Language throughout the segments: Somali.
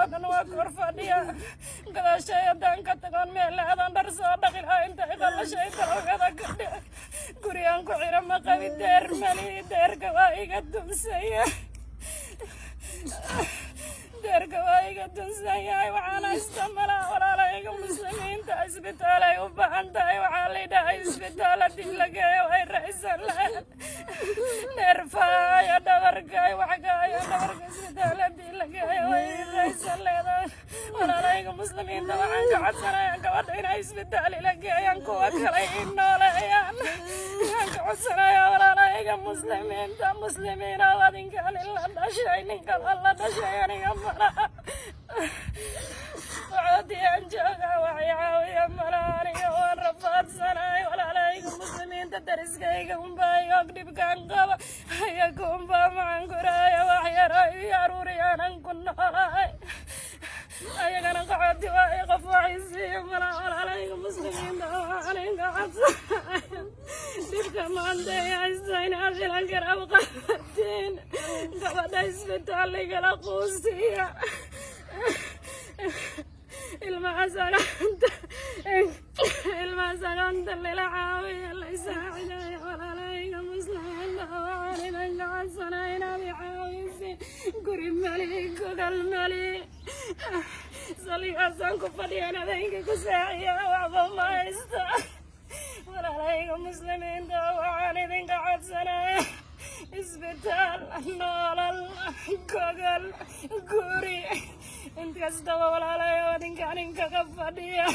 Oo dhan waa kor fadhiya. Gadaashay haddaan ka tagoon meel aadan dhar soo dhaqi lahaa, intay qallashay daroogada ka dhic. Gurigaan ku xira ma qabi, deer mali, deerka waa iga dunsaya, deerka waa iga dunsan yahay. Waxaan haysta malaha. Walaalayga Muslimiinta, isbitaal ay u baahan tahay. Waxaa la dhahay isbitaal haddii la geeyo way raysan lahayd. Neerfaaya dhabarka waxgaaya dhabarka, isbitaal haddii la geeyo way raysan leedahay. Walaalayga Muslimiinta, waxaan ka codsanayaa gabadha inay isbitaal ila geeyaan, kuwa kale i nooleeyaan waxaan ka codsanayaa. Walaalayga Muslimiinta, Muslimiina, adinkaan ila dhashay, ninkan la dhashay aniga malaha. Waxoodiyaan joogaa, waxay caawiya malaha. Aniga waan rafaadsanahay. Walaalayga Muslimiinta, dariskayga unbaa og dhibkaan qaba, ayaga unbaa maxaan kuraaya wax yaro iyo aruuriyaanan ku noolahay. Ayagana qaxooti waaye, qof waxay siiya malaha. Walaalayga Muslimiinta, waxaan inka codsanaya dhibka maanta ay haysta inaad ila garab qabatiin, gabadha isbitaal igala quusiya, ilmaha sagaanta lila caawiya, la isaacidayo. Walaalayga Muslimiinta, waxaan idinka codsanaya inaad i caawisiin. Guri mali, gogol mali, saligaasaan ku fadhiyan, habeenkii ku saaciya, waxba ma haysta. Walaalayga Muslimiinta, waxaan idinka codsanaya isbitaal, noolal, gogol, guri, inkastaba. Walaalayo, adinka ninkaga fadhiya.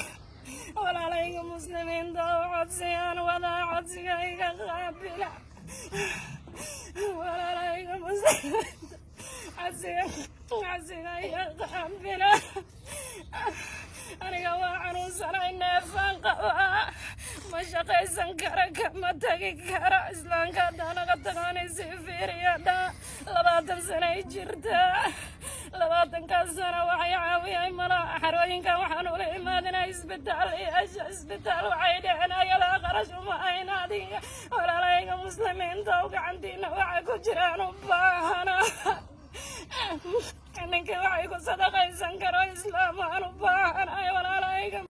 Walaalayga Muslimiinta oo codsiyaan wadaa, codsiga iga qaabila. Walaalayga Muslimiinta, codsiga iga qaabila. Aniga waa xanuunsanay, neefaan qabaa, ma shaqaysan kara, kama tagi kara. Islaamka haddaanaga taqaanay sii fiiriya dhaa. 20 sanay jirtaa, 20kaas sano waxay caawiyay malaha. Xarooyinkan waxaan ula imaadinay isbitaal yeesha. Isbitaal waxay dheheen ayadaa qarash uma hayna. Adiga walaalayga Muslimiinta oo gacantiina waxay ku jiraan u baahana. Ninkii waxay ku sadaqaysan karo islaam aan u baahanahay, walaalayga.